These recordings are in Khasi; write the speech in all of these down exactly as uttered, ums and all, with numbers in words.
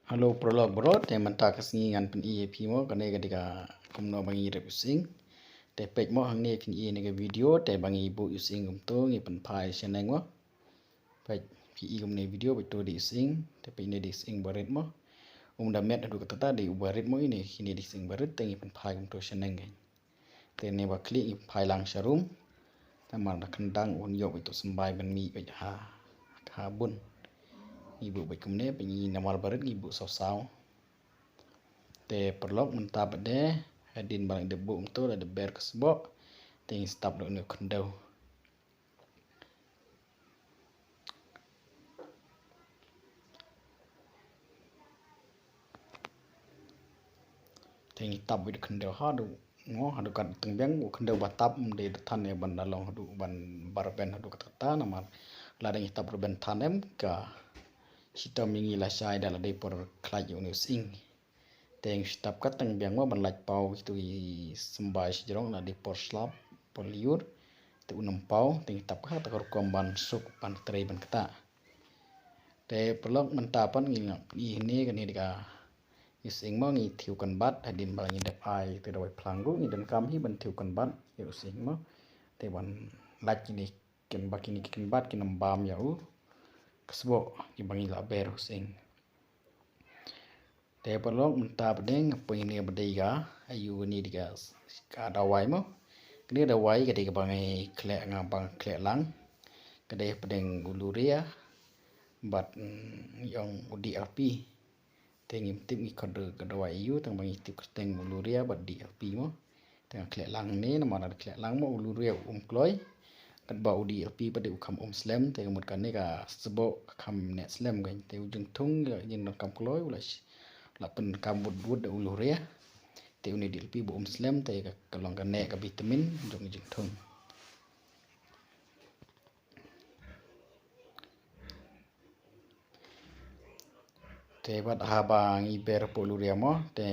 Hello paralok baroh, te mynta ka sngi ngan pyni ïa phi mo kane ka dei ka kumno ba ngi rep u sying. Te peit mo hangne phin i ïa kane ka video, te ba ngi buh u sying kumto ngi pynphai shaneng mo. Peit phi i kumne video, peit to dei u sying, te peit ne dei u sying barit mo. Um da met haduh katta dei u barit mo, ine kine dei u sying barit, te ngi pynphai kumto shaneng kein. Te ne ba khlieh ngi phai lang sha rum. Namar da khyndang un ïoh beit to symbai ban mih beit ha, ha bun. Ngi buh beit kumne, peit ngi namar barit ngi buh saw saw. Te paralok mynta pat de hadien ba la dep buh kumto, la dep ber ka sboh. Te ngi stap da une u khyndew. Te ngi tap beit u khyndew haduh ngo, haduh kat teng biang, u khyndew ba tap um dei da than ïa ban da long haduh ban bar ben haduh katta katta, namar lada ngi tap ruh ben than em ka shitom ïa ngi lashai da la dei por khlait ïa une u sying. Te ngi tap kat teng biang mo ban lait paw kito ki symbai shajrong, la dei por slap por lyiur. Te un ym paw, te ngi tap kat ka rukom ban suk ban trei ban ktah. Te paralok mynta pat ngi ngap i hynne kane dei ka u sying mo, ngi thiew kynbat hadien ba ngi dep ai te dawai phlang ruh ngi donkam hi ban thiew kynbat ïa u sying mo. Te ban lait kine kynbat, kine ki kynbat kin ym bam ïa u ka sboh kiba ngi la ber u sying. Te paralok mynta pat de nga poi ne ba dei ka, ayu kane dei ka, ka dawai mo. Kane dawai ka dei kaba ngi khleh, nga ba nga khleh lang. Ka dei hapdeng u luria bad, mm, ïong u D R P. Te ngim tip ngi khot ka dawai ayu, tang ba ngi tip kyrteng u luria bad D R P mo. Te nga khleh lang ne, namar da khleh lang mo u luria um kloi. Katba u D R P pat de u kham um slem, te ka mut kane ka sboh ka kham neh slem kein. Te u jingthung ka jingdonkam kloi, u la sh-, la pynkam wut wut da u luria. Te une D R P ba um slem, te ka, ka long ka neh ka vitamin jong u jingthung. Te bad haba ngi ber hapoh luria mo, te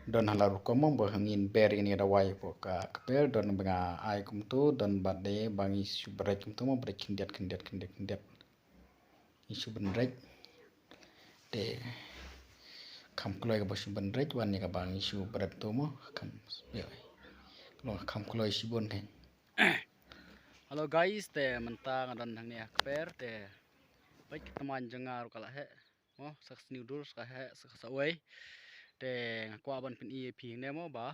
don ha la rukom mo, ba ngin ber ïa kane ka dawai hapoh ka kper, don ba nga ai kumto, don bad de ba ngi shu bret kumto mo, bret khyndiat, khyndiat, khyndiat, khyndiat. Ngi shu bret. Te kham kloi kaba shu bret, wan ïa kaba ngi shu bret to mo, kham, long kham kloi shibun kein. Hello guys, te mynta nga don hangne ha kper, te peit ka tymmen jong nga ruh ka la heh mo, sa ka sniewdur sa ka heh, sa ka sawei. Te nga kwah ban pyni ïa phi hangne mo ba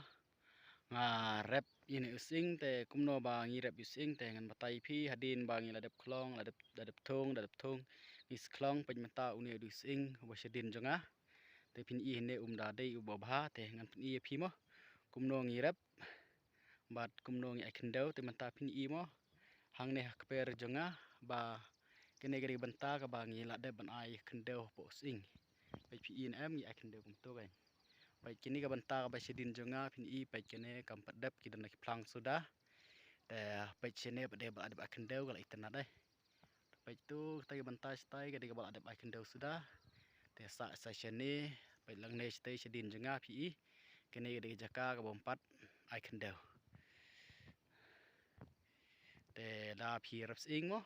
nga rep ïa une u sying, te kumno ba ngi rep ïa u sying, te ngan batai ïa phi hadien ba ngi la dep khlong, la dep, la dep thung, la dep thung. Ngi sa khlong, peit mynta une u dei u sying uba shadien jong nga. Te phin i hangne um da dei uba bha, te ngan pyni ïa phi mo kumno ngi rep bad kumno ngi ai khyndew, te mynta phin i mo. Hangne ha kper jong nga ba kane ka dei ka bynta kaba ngi la dep ban ai khyndew hapoh u sying. Peit phi i ne em, ngi ai khyndew kumto kein. Peit kane ka bynta kaba shadien jong nga, phin i peit kane kam pat dep, ki don la ki phlang suda. Te peit shane pat de ba la dep ai khyndew ka la itynnad eh. Peit to, kata ka bynta shatai ka dei kaba la dep ai khyndew suda. Te sa, sa shane, peit lang ne shatai shadien jong nga phi i. Kane ka dei ka jaka kaba ym pat ai khyndew. Te da phi rep sying mo,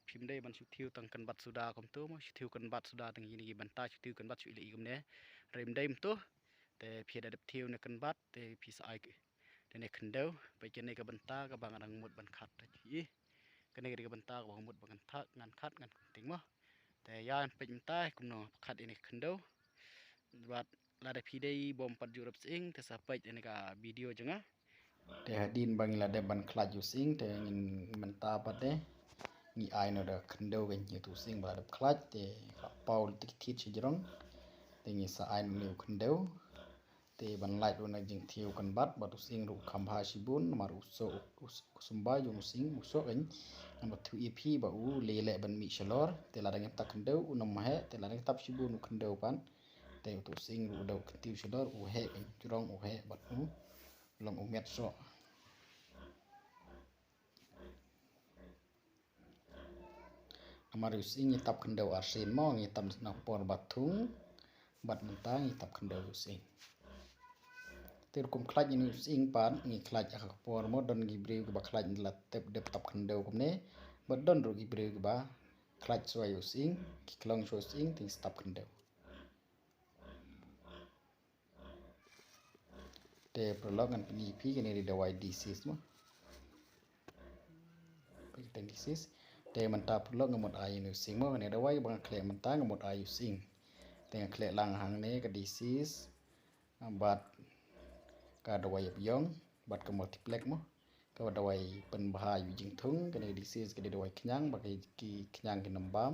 phim dei ban shu thiew tang kynbat suda kumto mo, shu thiew kynbat suda tang kine ki bynta, shu thiew kynbat shu i la i kumne. Rem dei kumto. Te phi da dep thiew ne kynbat, te phi sa ai k-, te ne khyndew, peit kane ka bynta kaba nga dang mut ban khat, te phi i. Kane ka dei ka bynta kaba nga mut ban khat, ngan khat, ngan kynting mo. Te ïa peit mynta kumno khat ïa ne khyndew. Bad lada phi dei bym pat ju rep sying, te sa peit ïa ne ka video jong nga. Te hadien ba ngi la dep ban khlait ïa u sying, te ngin mynta pat de ngi ai noh da khyndew kein ïa uto u sying ba la dep khlait, te la paw lynti ki thied shajrong. Te ngi sa ai noh une u khyndew. Te ban lait une u jingthiew kynbat bad u sying ruh u kham bha shibun, namar u soh, u, u, u symbai jong u sying u soh kein. Ngan batai ïa phi ba u leh leh ban mih shalor, te lada ngim tap khyndew un ym heh, te lada ngim tap shibun u khyndew pat. Te uto u sying ruh u da u kyntiew shalor, u heh kein, jrong u heh bad u long u miat soh. Namar u sying ngi tap khyndew arsien mo, ngi tap na por ba thung bad mynta ngi tap khyndew u sying. Te rukom khlait ïa u sying pat ngi khlait ha ka por mo, don ki briew kiba khlait la tep dep tap khyndew kumne, bad don ruh ki briew kiba khlait shuwa ïa u sying, ki khlong shuwa u sying te ngi tap khyndew. Te paralok ngan pyni phi kane ka dei dawai disease mo. Peit ka disease. Te mynta paralok nga mut ai ïa u sying mo, kane ka dawai ba nga khleh mynta nga mut ai ïa u sying. Te nga khleh lang hangne ka disease bad ka dawai ïap ïong bad ka multiplex mo. Ka dawai pynbha ïa u jingthung, kane ka disease ka dei dawai khñiang ba ki khñiang ki nambam.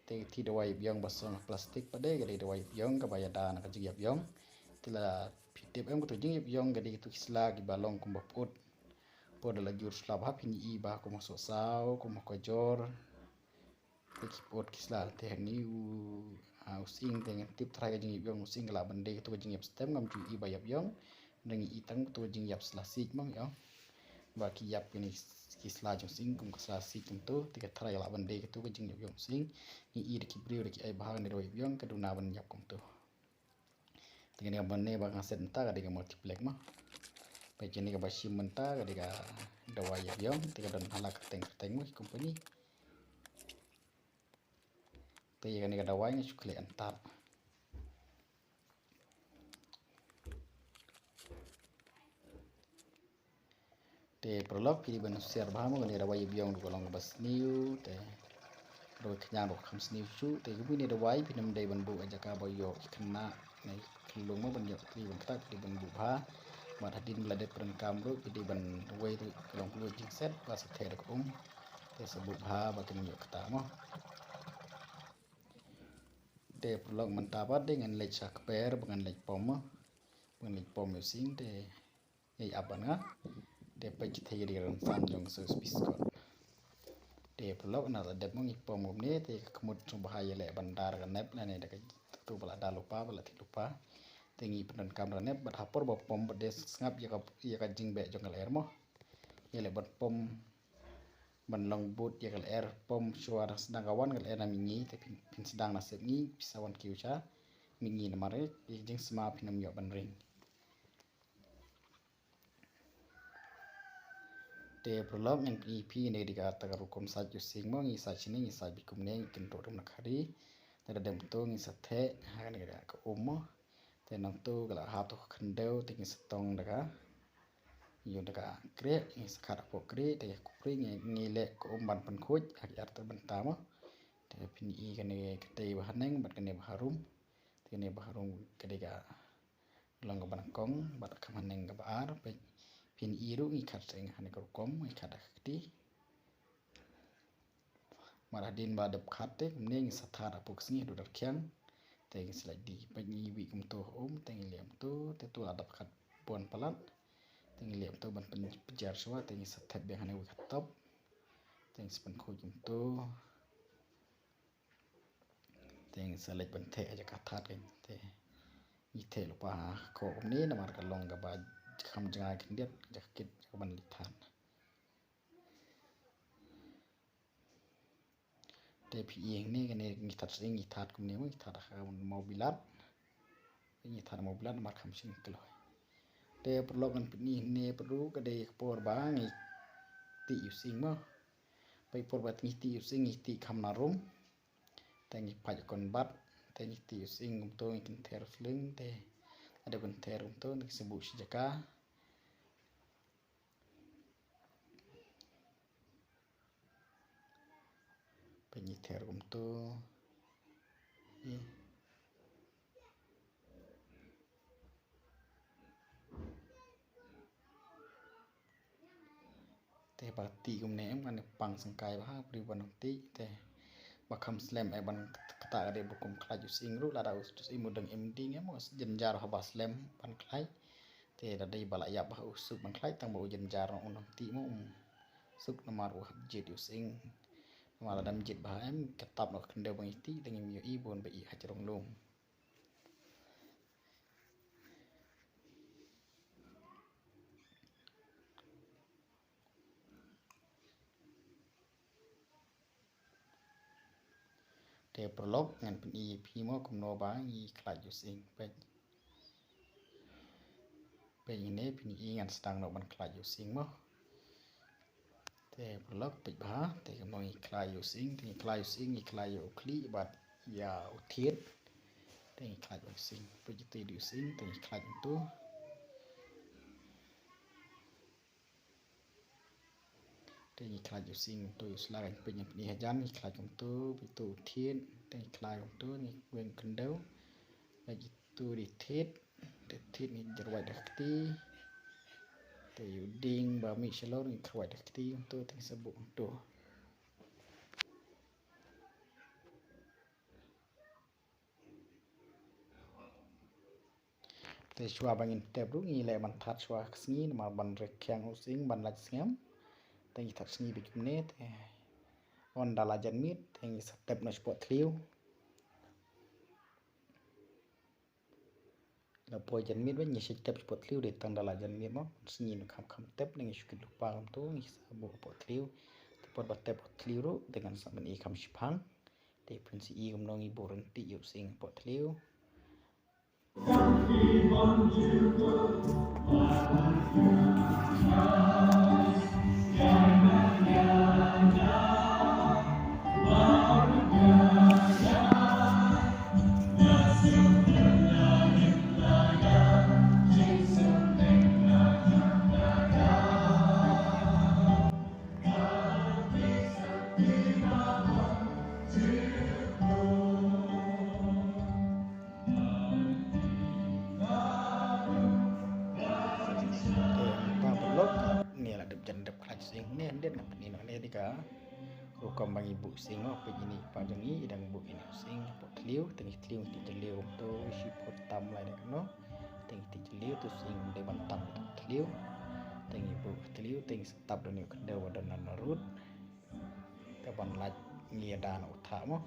Te ki dawai ïap ïong ba song plastik pat de ka dei dawai ïap ïong kaba ïada na ka jingïap ïong. Te la phi tip em, katu jingïap ïong ka dei katu ki sla kiba long kumba put. Put da la jur slap ha phin i ba kumba sohsaw, kumba kajor. Te ki put ki sla te hangne u, ah, u sying te ngan tip trai ka jingïap ïong u sying ka lah ban dei katu ka jingïap stem, ngam ju i ba ïap ïong. Ngi i tang katu ka jingïap sla siej mo ïong. Ba ki ïap kine ki sla jong sying kum ka sla siej kumtu, te ka trai ka lah ban dei katu ka jingïap ïong sying. Ngi i da ki briew da ki ai bha ne da ïap ïong ka duna ban ïap kumtu. Te kane ka ba ne ba nga set mynta ka dei ka multiplex mo. Peit kane ka ba shim mynta ka dei ka dawai ïap ïong, te ka don hala kyrteng kyrteng mo ki company. Te ïa kane ka dawai nga shu khleh antar. Te paralok ki dei ban husiar bha mo, kane ka dawai ïap ïong ruh ka long kaba sniew, te ka dawai khñiang ruh ka kham sniew shuh. Te kumne ka dawai phin ym dei ban buh ha jaka ba ïoh ki khynnah ne ki khyllung mo, ban ïoh kti ban ktah, phi dei ban buh bha. Bad hadien ba la dep pyndonkam ruh phi dei ban wei ruh ka long ka lum jingset ba sa theh da ka um. Te sa buh bha ba kin ïoh ktah mo. Te paralok mynta pat de ngan leit sha kper ba ngan leit pom mo. Ba ngan leit pom ïa u sying te ïa ap ban nga. Te peit ki thei ri rynsan jong ka Swiss biscuit. Te paralok na la dep mo ngi pom kumne te ka khmut sngewbha ïaleh ban dar ka nep lane da katu ba la dar lypa ba la thied lypa. Te ngi pyndonkam da ka nep bad ha por ba pom ba de sngap ïa ka, ïa ka jingbeh jong ka lyer mo. Ïaleh ban pom ban long bud ïa ka lyer, pom shuwa da sdang ka wan ka lyer na mihngi te phin, phin sdang na sepngi phi sa wan kiew sha mihngi namar ïa ka jingsma phin ym ïoh ban ring. Te paralok ngan pyni phi ne dei kata ka rukom sait u sying mo, ngi sait shane ngi sait beit kumne ngi kyntu rim na khari. Te da dep to ngi sa theh ha kane ka um mo. Te nangtu ka la hap to ka khyndew te ngi sa tong da ka, ïoh da ka krieh ngi sa khat hapoh krieh te ka kupri ngi, ngi leh ka um ban pynkhuid ha ki ar bynta mo. Te phin i kane ka tei ba haneng bad kane ba harum. Te kane ba harum ka dei ka long kaba nyngkong bad ka haneng kaba ar. Peit phin i ruh ngi khat seng ha kane ka rukom ngi khat da ka kti. Mar hadien ba dep khat te kumne ngi sa thad hapoh ka sngi haduh da rkhiang. Te ngi sa leit die peit ngi wieh kumto ha um te ngi leh kumto te to la dep khat bun palat. Te ngi leh kumto ban pynjar shuwa te ngi sa thep biang hane wei ka top. Te ngi sa pynkhuid kumto. Te ngi sa leit ban theh ha jaka thad kein te ngi theh lypa ha ka khoh kumne namar ka long kaba kham jngai khyndiat jaka kit jaka ban leit thad. Te phi i hangne kane ngi thad seng ngi thad kumne mo ngi thad ha ka Mobilat. Ngi thad Mobilat namar kham shim kloi. Te paralok ngan pyni hangne pat ruh ka dei ka por ba ngi tih ïa u sying mo. Peit por ba ngi tih ïa u sying ngi tih kham narum. Te ngi pait kon bat te ngi tih ïa u sying kumto ngi kynther u sling te. Lada kynther kumto ngi sa buh shi jaka. Peit ngi ther kumto. Ih. Te ba tih kumne em kane pang syngkai bha briew ban nang tih te ba kham slem eh ban ktah ka dei ba kum khlait u sying ruh lada u sying u dang im ding em u jynjar haba slem ban khlait. Te da dei ba la ïap bha u suk ban khlait tang ba u jynjar u nang tih mo um suk namar u hap jied u sying. Namar lada ym jied bha em ka tap noh ka khyndew ba ngi tih te ngim ïohi bun ba i ha jrong lum. Te paralok ngan pyni ïa phi mo kumno ba ngi khlait ïa u sying peit. Peit ine phin i ngan sdang noh ban khlait ïa u sying mo. Te paralok peit bha te kumno ngi khlait ïa u sying, te ngi khlait ïa u sying, ngi khlait ïa u khlieh bad ïa u thied. Te ngi khlait ïa u sying, peit ïa u sying, te ngi khlait ïa u tu. Te ngi khlad ïa u sing kumto, ïa u sla kan pynïap ni hajan, ngi khlad kumto, pynto u thied, te ngi khlad kumto, ngi weng khyndew. Lait ïa tu di thied, te thied ngi jyrwai da kti. Te ïa u dieng ba mih shalor ngi kyrwai da kti kumto, te ngi sa buh kumto. Te shuwa ba ngin tep ruh ngi leh ban thad shuwa ka sngi namar ban rek khiang u sing ban lait sngem. Te ngi thad sngi beit kumne te. Wan da la jan miet te ngi sa tep noh shapoh thliew. La poi jan miet ba ngi sa tep shapoh thliew, dei tang da la jan miet mo. Sngi ngi kham kham tep, ngi shu kit lypa kumto, ngi sa buh hapoh thliew. Te por ba tep hapoh thliew ruh te ngan sa ban i kham shiphang. Te phin sa i kumno ngi buh ryntih ïa u sing hapoh thliew. Te mynta paralok, ne la dep jan dep khlad sing, ne, ne, ne, ne, ne, dei ka rukom ba ngi buh sing, oh, peit ine i pa jong ngi, i dang buh ine u sing hapoh thliew, te ngi thliew, ngi tih jylliew kumto, shiphew tam lai da kano, te ngi tih jylliew, te u sing dei ban tam hapoh thliew, te ngi buh thliew, te ngi sa tap da une u khyndew ba don na rud. Te ban lait ngi ïada na u thah mo.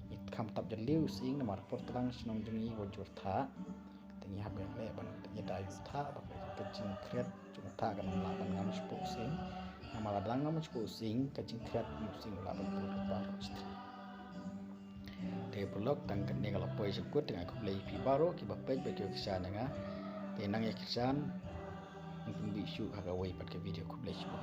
Ngi kham tap jylliew u sing namar por tlang shnong jong ngi wa jur thah. Te ngi hap ïaleh ban ïada ïa u thah ba ka jingkhriat jong u thah kan ym lah ban ngam shapoh u sing. Namar lada ngam shapoh u sing ka jingkhriat u sing u lah ban pur lypa. Te paralok tang katne ka la poi sha kut, te nga khublei ïa phi baroh kiba peit bad kiba kyrshan ïa nga. Te nang ïa kyrshan, ngin pynbeit shuh ha kawei pat ka video, khublei shibun.